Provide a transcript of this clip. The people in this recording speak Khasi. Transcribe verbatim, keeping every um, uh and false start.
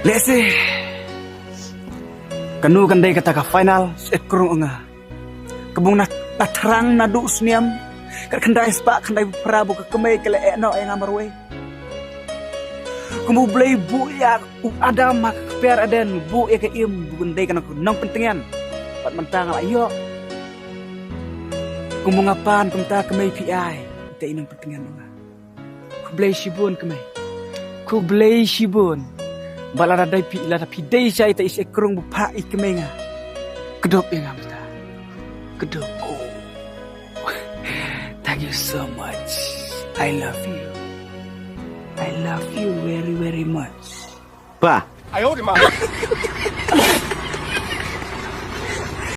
Lehse kano kan dei kata ka final, Syed Krung, ong nga. Kumba nga thrang naduh u snem, ka khyndai spah khyndai phew phra ba ka kmie ka la eh noh ïa nga marwei. Kumba U Blei u buh ïa u Adam ha ka kper Eden, u buh ïa ka Im ba kan dei ka nongpyntngen. Bad mynta nga la ïoh. Kumba nga pan kumta, kmie, phi ai ita i nongpyntngen, ong nga. Khublei shibun kmie. Khublei shibun. Ba lada dei phi, lada phi dei sha ita i Syed Krung ba phah i kmie ïa nga, kdup ïa nga mynta. Kdup. Oh. Thank you so much. I love you. I love you very, very much. Pa.